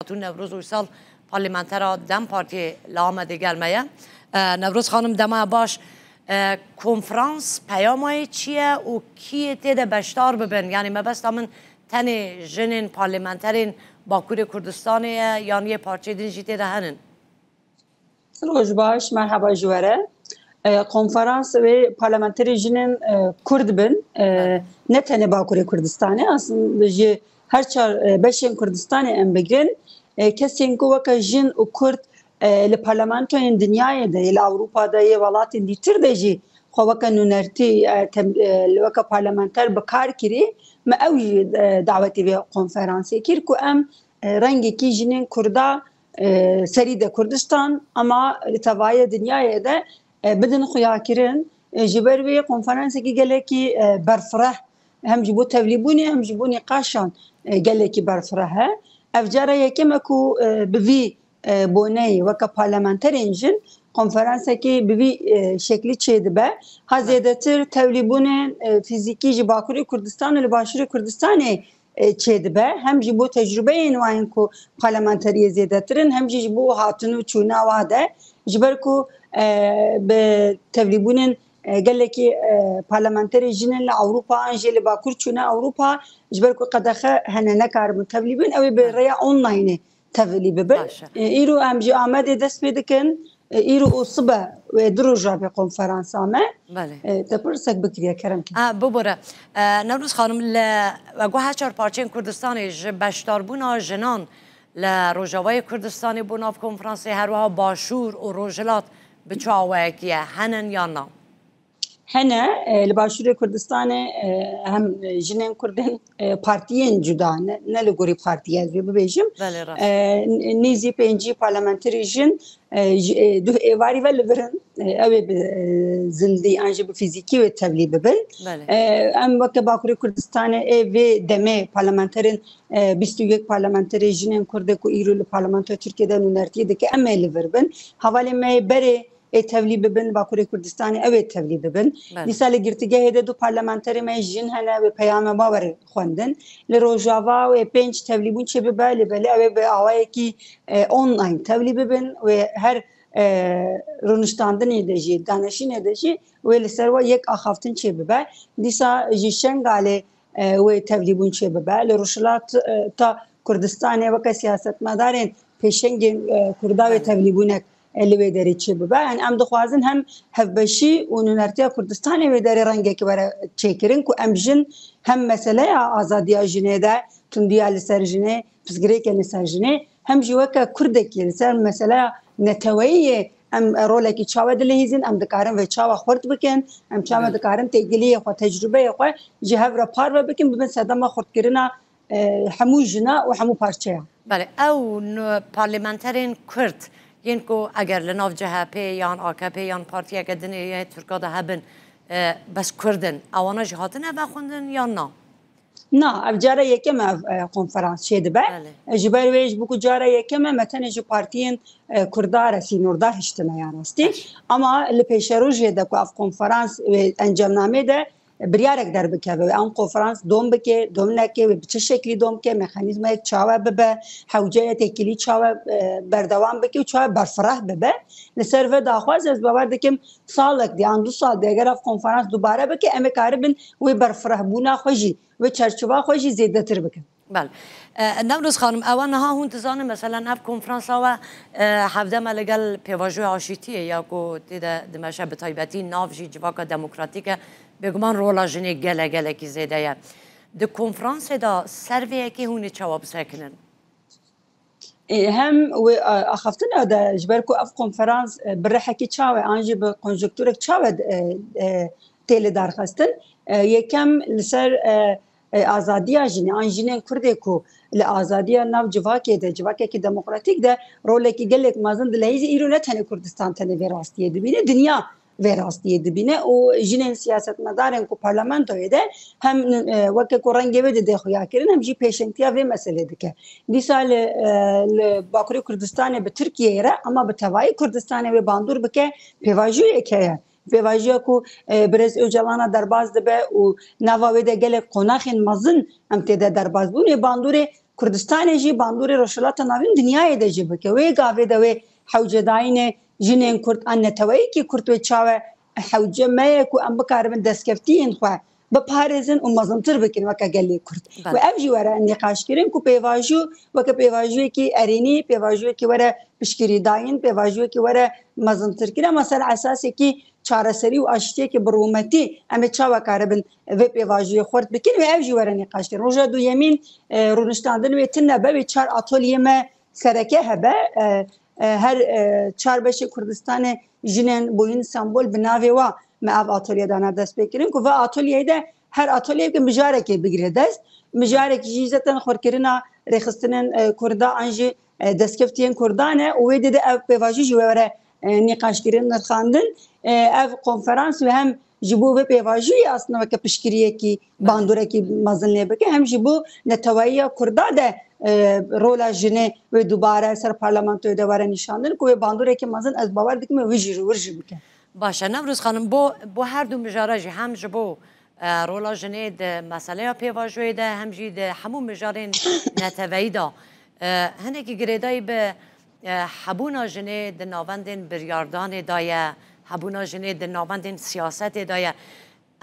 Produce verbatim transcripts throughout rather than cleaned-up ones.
Hatun Newroz Uysal, parlamentera DEM Partiyê li Amedê gel me ye. E, Newroz xanim, dema baş. E, konferans peyama wê çi ye û kî tê de beşdar bibin? Yanî mebesta min tenê jinên parlamenterên Bakurê Kurdistanê ye yan yê parçeyê din jî tê de henin? Roj baş, merheba ji we re. E, konferans wê parlamenterê jinên, e, Kurd bin, e, Evet. ne tenê Bakurê Kurdistanê, aslında ji her çar, e, beşên Kurdistanê em bigrin, e, kesên ku weke jin û Kurd, e, li parlamentoyên dinyayê de, li Ewropa de, yê welatên dîtir de jî xwe weke nûnertî, e, tem-, e, li weke parlamenter bi kar kirî, me ew jî, e, dawetî vê konferansê kir ku em, e, rengekî jinên Kurda, e, serî de Kurdistan, ama li tevayê dinyayê de, e, bidin xuyakirin. E, ji ber wê konferansekî gelekî, e, berfireh, hem ji bo tevlîbûnê hem ji bo nîqaşan, e, gelekî berfireh e. Ev cara yekem e ku, e, bi vî, e, boneyê weke parlamenterên jin konferansekî bi vî, e, şeklî çêdibe. Ha Evet. zêdetir tevlîbûnên, e, fîzîkî ji Bakurê Kurdistan û li Başûrê Kurdistanê, e, çêdibe. Hem ji bo tecrubeyên wan ku parlamenteriyê zêdetir in, hem jî ji bo hatin û çûna wa de. Ji ber ku, e, bi tevlîbûnên, e, gelekî, e, parlamenterê jinên li Ewropa an jî li Bakur çûne Ewropa, ji ber ku qedexe hene nekaribin tevlî bin, ew ê bi Evet. rêya onlineê tevlî bibin. Baş e. E, îro em ji Amedê dest pê dikin. E, îro û sibe wê du roja vê konferansa me. Belê. E, te pirsek bikiriye, kerem kir. A, bibore. E, Newroz xanim, li, we got her çar parçeyên Kurdistanê ji beşdarbûna jinan li Rojavayê Kurdistanê bo nav konferansê, her wiha Başûr û Rojhilat bi çi awayekî ye, henin yan na? Hene, e, li Başûrê Kurdistanê, e, hem jinên Kurdên, e, partiyên cuda, ne, ne li gorî partiyê ez vê bibêjim. Belê, rast. E, n-, nêzî pêncî parlamenterî jin, e, ji, e, duh êvarî ve li vir in. E, ew ê bi, e, zindî an jî bi fîzîkî wê tevlî bibin. Belê. E, em weke Bakurê Kurdistanê ê vê demê parlamenterên, e, bîst û yek parlamenterê jinên Kurdê ku îro li parlamentoya Tirkiyê de nûnertiyê dike, em ê li vir bin. Hevalên me yê berê ê tevlî bibin, Bakurê Kurdistanê ew ê tevlî bibin. Belê. Dîsa li girtîgehê de du parlamenterê me jin hene, wê peyama me were xwendin. Li Rojava wê pênc tevlîbûn çê bibe, lê belê ew ê bi awayekî, e, online tevlî bibin. Wê her, e, rûniştandinê de jî, daneşînê de jî wê li ser we yek axaftin çê bibe. Dîsa ji Şengalê, e, wê tevlîbûn çê bibe. Li Rojhilat, e, ta Kurdistanê weke siyasetmedarên pêşengên, e, Kurda wê Belê. tevlîbûnek, e, li wê derê çê bibe. Yani em dixwazin hem hevbeşî û nûnertiya Kurdistanê wê derê rengekî were çêkirin ku em jin hem meseleya azadiya jinê de, tundiya li ser jinê, pirsgirêkên li ser jinê, hem jî weke Kurdekî li ser meseleya neteweyî yê em rolekî çawa dilihîzin, em dikarin vê çawa xurt bikin, em çawa Belê. dikarin têkiliyê xwe, tecrûbeyê xwe ji hev re parve bikin, bibin sedema xurtkirina, e, hemû jina û hemû parçeya. Belê, ew nu-, parlamenterên Kurd yên ku eger li nav C H P yan A K P yan partiyeke dinê yê Tirka de hebin, e, bes Kurd in, ewana jî hatine vexwendin yan na? Na, ev cara yekem e ev, e, konferans çêdibe. Belê. E, ji ber wê ji bo ku cara yekem e, me tenê ji partiyên, e, Kurda re sînordar hiştine ya rastî. Baş. Ama li pêşerojê de ku ev konferans wê encamnamê de biryarek derbikeve. Wê em konferans dom bike, dom neke, wê bi çi şeklî dom bike, mexanîzmayek çawa bibe, hewceya têkilî çawa, e, berdewam bike û çawa berfireh bibe. Li ser vê daxwaz ez bawer dikim salek di yan du sal di eger ev konferans dubare bike, em ê karibin wê berfirehbûna xwe jî, wê çerçiva xwe jî zêdetir bikin. Belê. E, Newroz xanim, ewa niha hûn dizanin, meselen ev konferansa we, e, hevdeme li gel pêvajoya aşîtiyê ya ku tê de dimeşe, bi taybetî nav jî civaka demokratîk e, bêguman rola jinê gele gelekî zêde ye. Di konferansê de ser vê yekê hûn ê çawa bisekinin? E, hem wê, e, axaftina de ji ber ku ev konferans, e, bi rihekî çawa an jî bi konjonkturek çawa, e, e, tê lidarxistin. E, yekem li ser, e, e, azadiya jinê an jinên Kurdê ku li azadiya nav civakê de, civakekî demokratîk de rolekî gelek mezin dileyîzî, îro ne tenê Kurdistan tenê vê rastiyê dibîne, dinya vê rastiyê dibîne û jinên siyasetmedarên ku parlamentoyê de hem, e, weke ku rengê wê dide xuyakirin, hem jî pêşengtiya vê meselê dike. Dîsa li, e, li Bakurê Kurdistanê bi Tirkiyeyê re, ama bi tevayî Kurdistanê wê bandor bike, pêvajoyek heye. Pêvajoya ku, e, Birêz Ocalan a derbas dibe û nava wê de gelek qonaxên mezin em tê de derbas bûn. Wê bandorê Kurdistanê jî bandorê Rojhilata Navîn dinyayê de jî bike. Wê gavê de wê hewcedayînê jinên Kurd an neteweyekî Kurd wê çawe hewce me ye ku em bikaribin destkeftiyên xwe biparêzin û mezintir bikin weke gelê Kurd. Belê. Û ev jî were nîqaşkirin ku pêvajo weke pêvajoyekî erênî, pêvajoyekî were piştgirîdayîn, pêvajoyekî were mezintirkirin. Ama ser esasekî çareserî û aştiyekî bi rûmetî em ê çawa karibin vê pêvajoyê xurt bikin ve ev jî were nîqaşkirin. Roja duyemîn, e, rûniştandin wê tune be, wê çar atolyê me sereke hebe. E, e, her, e, çar beşê Kurdistanê jinên bûyîn sembol bi navê wa me ev atolye dana destpêkirin ku va atolyeyê de her atolyeyeke mijarekê bigire dest. Mijarek jî zaten xurkirina rêxistinên, e, Kurda an jî, e, destkeftiyên Kurdan e û wê dê de ev pêvajo jî wê were, e, nîqaşkirin, nirxandin. E, ev konferans wê hem ji bo vê pêvajoyê aslında weke piştgiriyekî, belê, bandorek mezin lê bike, hem jî bo neteweyiya Kurda de, e, rola jinê wê dubare ser parlamentoyê de were nîşandin ku wê bandorek mezin ez bawer dikim wê wir jî, wir jî bike. Baş e, Newroz Xanim, bo, bo her du mijara jî, hem ji bo, e, rola jinê di meseleya pêvajoyê de, hem jî di hemû mijarên neteweyî de, e, hinekî girêdayî bi, e, hebûna jinê di navendên biryardanê de ye, hebûna jinê di navendên siyasetê de ye.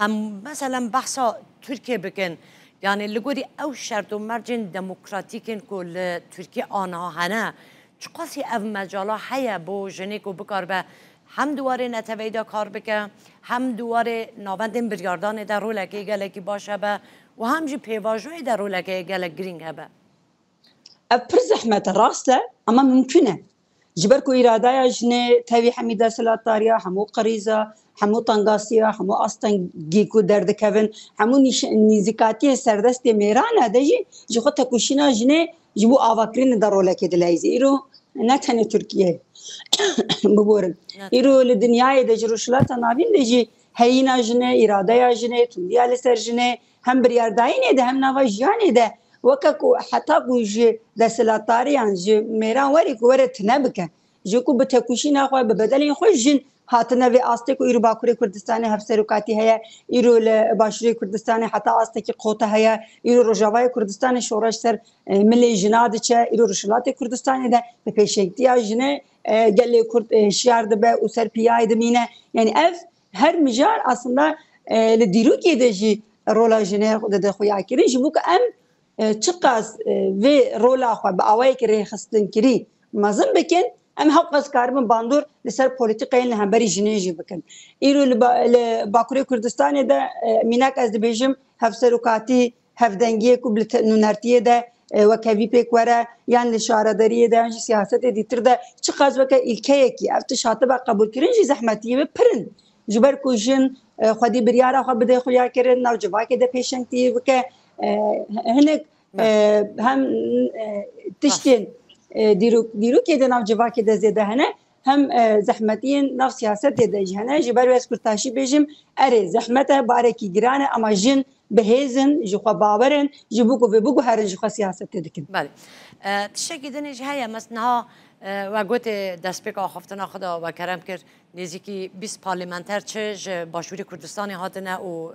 Em, meselen, behsa Tirkiyê bikin, yanî li gorî ew şert û mercên demokratîk ên ku li Tirkiyê aniha hene, çiqasî ev mecala heye bo jinê ku bikaribe hem di warê neteweyî de kar bike, hem di warê navendên biryardanê de rolekê gelekî baş hebe û hem jî pêvajoyê de rolekê gelek girîng hebe? Ev pir zehmet e, rast e, ama mimkun e. Ji ber ku îradeya jinê tevî hemî desthilatdariya, hemû qirîza, hemû tengasiya, hemû astengî ku derdikevin, hemû nîş-, nîzîkatiyên serdestê mêran e de jî ji xwe tekoşîna jinê ji bo avakirinê de rolekê dileyîze. Îro ne tenê Tirkiyeyê, biborin. Ne Îro tenê. Li dinyayê de ji Rojhilata Navîn de jî heyîna jinê, îradeya jinê, tundiya li ser jinê, hem biryardayînê de hem nava jiyanê de weke ku heta ku ji desthilatdariyan, ji mêran werî ku were tune bike. Ji ku bi tekoşîna xwe, bi bedelên xwe jin hatine vê astê ku îro Bakurê Kurdistanê hevserokatî heye, îro li Başûrê Kurdistanê heta astekî kote heye, îro Rojavayê Kurdistanê şoreş ser, e, milê jina diçe, îro Rojhilatê Kurdistanê de bi pêşengtiya jinê, e, gelê Kurd, e, şiyar dibe û ser piyayê dimîne. Yani ev her mijar aslında, e, li dîrokê de jî rola jinê dide xuyakirin. Ji bo ku em, e, çiqas, e, vê rola xwe bi awayekî rêxistinkirî mezin bikin, em hewqas karibin bandor li ser polîtîkayên li hemberî jinê jî bikin. Îro li ba-, li Bakurê Kurdistanê de, e, mînak ez dibêjim, hevserokatî, hevdengiyê ku bi te-, nûnertiyê de, e, weke vî pêk were, yan li şaredariyê de, yan jî siyasetê dîtir de çiqas weke îlkeyekî ev tişt hatibe qebûlkirin jî zehmetiyê wê pir in. Ji ber ku jin, e, xwedî biryara xwe bide xuyakirin, nav civakê de pêşengtiyê bike, e, hinek, e, hem, e, tiştên, e, dîrok-, dîrokê de nav civakê de zêde hene, hem, e, zehmetiyên nav siyasetê de jî hene. Ji ber wê ez kurtaşî bêjim, erê, zehmet e, barekî giran e, ama jin bi hêz in, ji xwe bawer in, ji bo ku vê biguherin ji xwe siyasetê dikin. Belê. E, tiştekî din jî heye, mes niha, e, we gotê destpêka axaftina xwe de we kerem kir, nêzîkî bîst parlamenter çi ji Başûrê Kurdistanê hatine û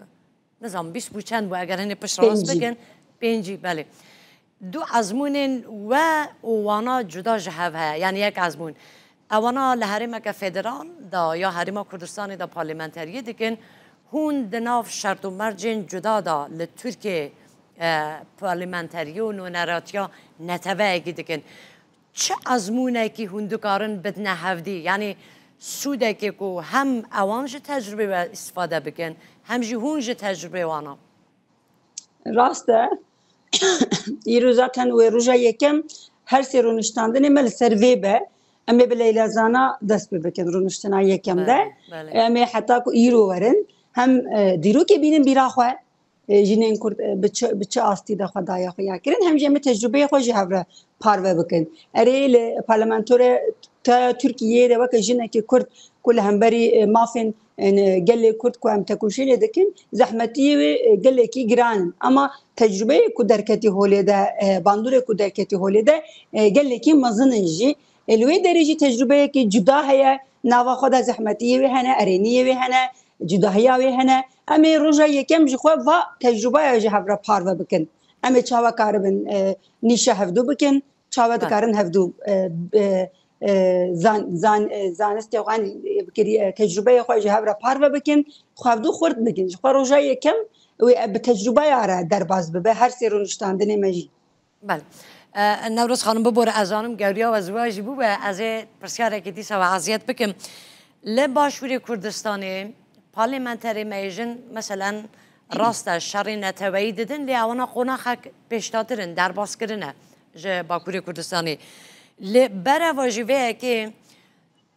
nizanim bîst bû çend bû, eger hinê pişt re rast bikin, pêncî, belê. Du ezmûnên we û wana cuda ji hev heye, yanî yek ezmûn. Ewana li herêmeke federal de ya Herêma Kurdistanê de parlamenteriyê dikin, hûn di nav şert û mercên cuda de li Tirkiyê, e, parlamenteriyê û nûneratiya neteweyekî dikin. Çi ezmûnekî hûn dikarin bidine hevdî? Yanî sûdekê ku hem ewan ji tecrubê we îstifade bikin, hem jî hûn ji tecrubê wana. Rast e. Îro zaten wê roja yekem her sê rûniştandinê me li ser vê be. Em ê bi Leyla Zana dest pê bikin rûniştina yekem de. Belê, belê. Em ê heta ku îro werin, hem, e, dîrokê bînin bîra xwe, e, jinên Kurd, e, bi çi, bi çi astî de xwe daye xuyakirin, hem jî em ê tecrubeyê xwe ji hev re parve bikin. Erê, li parlamentoya Tirkiyeyê de weke jinekî Kurd ku li hemberî, e, mafên, e, gelê Kurd ku em tekoşînê dikin, zehmetiyê wê, e, gelekî giran in. Ama tecrubeyê ku derketî holê de, e, bandorê ku derketî holê de, e, gelekî mezin in jî. E, li wê derê jî tecrubeyekî cuda heye, nava xwe de zehmetiyê wê hene, erêniyê wê hene, cudahiya wê hene. Em ê roja yekem ji xwe va tecrubaya ji hev re parve bikin. Em ê çawa karibin, e, nîşa hevdû bikin, çawa dikarin hevdû, e, e, e, zan-, zan-, e, zanistê xwe, e, bikirî, e, tecrûbeyê xwe ji hev re parve bikin, xwe hevdû xurt bikin. Ji xwe roja yekem wê, e, bi tecrûbeya re derbas bibe her sê rûniştandinê me jî. Belê. E, Newroz xanim, bibore, ez zanim gewriya we ziwa jî bûbe, ez ê pirsyarekî dîsa we eziyet bikim. Li Başûrê Kurdistanê parlamenterê me yê jin, meselen, rast e, şerê neteweyî didin, lê ewana qonaxek pêşdatir in, derbas kirine ji Bakurê Kurdistanê. Li bereva jî vê yekê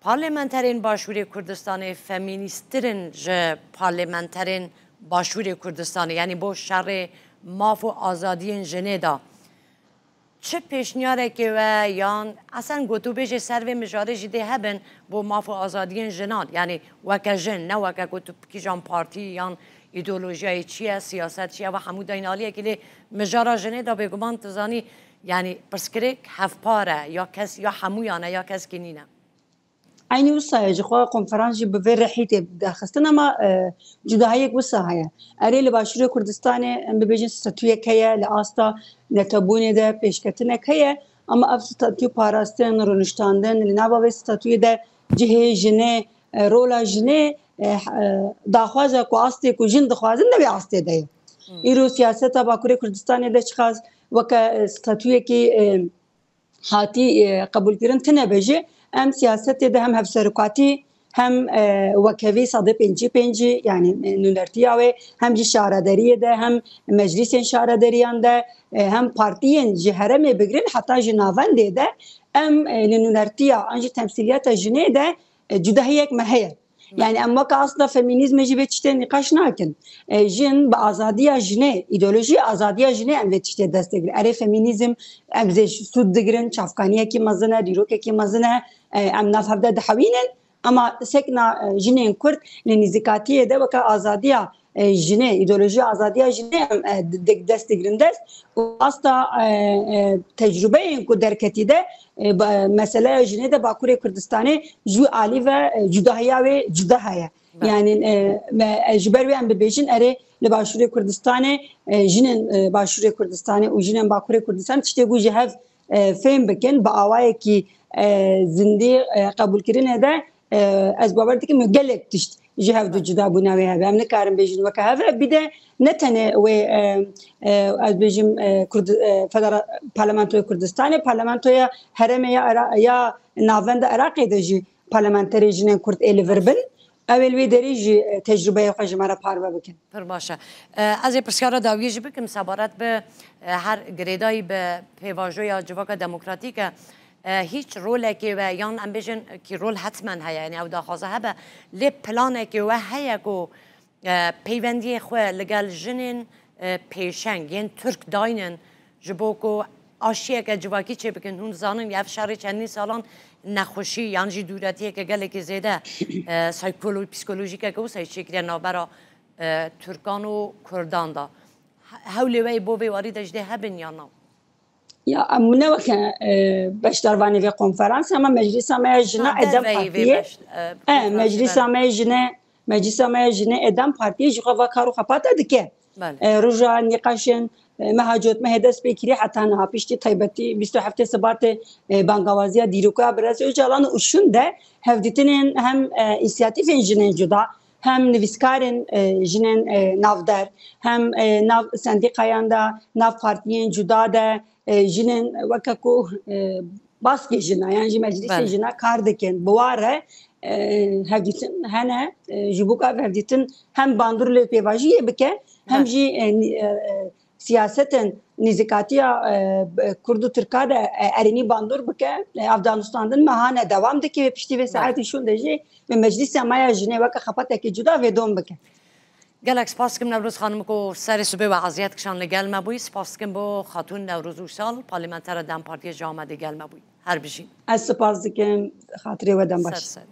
parlamenterên Başûrê Kurdistanê femînîstir in ji parlamenterên Başûrê Kurdistanê, yanî bo şerê maf û azadiyên jinê de. Çi pêşniyareke we yan esen gotûbêjê ser vê mijarê jî dê hebin bo maf û azadiyên jinan, yanî weke jin, ne weke ku tu kîjan partî yan îdeolojiyayê çi ye, siyaset çi ye, ve hemû dayîn aliyekî, lê mijara jinê de bêguman tu zanî, yanî pirsgirêk hevpar e, ya kes, ya hemûyan e, ya keskî nîne. Eynî wisa ye, ji xwe konferans jî bi vê rihî tê derxistin, ama, e, cudahiyek wisa heye. Erê, li Başûrê Kurdistanê, em bibêjin, statuyek heye, li asta netebûnê de pêşketinek heye, ama ev statû parastin, rûniştandin, li nava vê statuyê de cihê jinê, e, rola jinê, e, e, daxwaza ku astê ku jin dixwazin ne vê astê de ye. Îro siyaseta Bakurê Kurdistanê de çiqas weke, e, statuyekî, e, hatî, e, qebûlkirin tune be jî, em siyasetê de hem hevserokatî, hem, e, wekhevî sedê pêncî pêncî, yanî, e, nûnertiya wê, hem jî şaredariyê de, hem meclîsên şaredariyan de, e, hem partiyên ji herêmê bigirin heta ji navendê de, em, e, li nûnertiya an jî temsîliyeta jinê de, e, cudahiyek me heye. Yanî em weke asla femînîzmê jî vê tiştê nîqaş nakin. E, jin bi azadiya jinê, îdeolojî azadiya jinê em vê tiştê dest digirin. Erê, femînîzm, em zê sûd digirin, çavkaniyekî mezin e, dîrokekî mezin e, e, em nav hev de dihewînin. Ema sekna, e, jinên Kurd li nîzîkatiyê de weke azadiya, e, jinê, îdeolojiya azadiya jinê em, e, di-, dest digirin dest. Û asta, e, e, tecrûbeyên ku derketî de, e, ba-, meseleya jinê de Bakurê Kurdistanê ji wî alî ve, e, cudahiya wê cuda heye. Belê. Yanî, e, me, e, ji ber wê em bibêjin, erê, li Başûrê Kurdistanê, e, jinên, e, Başûrê Kurdistanê û jinên Bakurê Kurdistanê tiştê ku ji hev, e, fêm bikin, bi awayekî, e, zindî, e, qebûlkirinê de, e, ez bawer dikim, gelek tişt ji hev du cuda bûne wê hebe. Em nikarin bêjin weke hev e. Bir de ne tenê wê, e, e, ez bêjim, e, Kurd-, e, Federa-, Parlamentoya Kurdistanê, Parlamentoya Herêmê ya Ira-, ya Navenda Iraqê de jî parlamenterê jinên Kurd ê li vir bin. Ew ê li wê derê jî, e, tecrûbeya xwe ji me re parve bikin. Pir baş e. E, ez ê pirsyara dawiyê jî bikim, sebaret bi, e, her girêdayî bi pêvajoya civaka demokratîk e. E, hîç rolekê we, yan em bêjin kî rol hetmen heye, yanî ew daxwaza hebe, lê planekê we heye ku, e, peywendiyê xwe li gel jinên, e, pêşeng yên Tirk daynin, ji bo ku aşiyeke civakî çêbikin. Hûn dizanin, ev şerê çendîn salan nexweşî yan jî dûretiyeke gelekî zêde, e, saykolo-, psîkolojîkeke wisa jî çêkiriye navbera, e, Tirkan û Kurdan de. He-, hewlê we yê bo vê warî de jî dê hebin yan na? Ya, em ne weke, e, beşdarvanê vê konferansê, ama Meclîsa me ya Jina Ha, Edem derveyî vê Partiyê. beş-, e, E, konferansê Meclîsa belê. me ya Jine, Meclîsa me ya Jine Edem Partiyê ji xwe va kar û xepata dike. Belê. E, roja nîqaşên, e, meha cotmehê dest pê kirî heta niha piştî taybetî bîst û heftê Sibatê, e, bangawaziya dîroka Birêz Ocalan û şûn de hevdîtinên hem, e, însiyatîfên jinên cuda, hem nivîskarên, e, jinên, e, navdar, hem, e, nav sendîkayan de, nav partiyên cuda de, e, jinên weke ku, e, baskê jina yan jî meclîsê Belê. jina kar dikin. Bi wa re, e, hevdîtin hene, e, ji bo ku ev hevdîtin hem bandor li pêvajoyê bike, hem Belê. jî, e, nî-, e, e, siyasetên nîzîkatiya, e, b-, Kurd û Tirka de, e, erênî bandor bike. E, ev danûstandin me hane dewam dike, piştî vê Belê. saetî şûn de jî bi Meclîsa me ya Jinê weke xepatekî cuda vê dom bike. Gelek spas dikim Newroz xanim ku serê sibê we eziyet kişand li gel me bûyî. Spas dikim bo Xatûn Newroz Uysal, parlamentera DEM Partiyê ji Amedê gel me bûyî. Her bijîn. Ez spas dikim, xatirê we dembaş. Ser ser.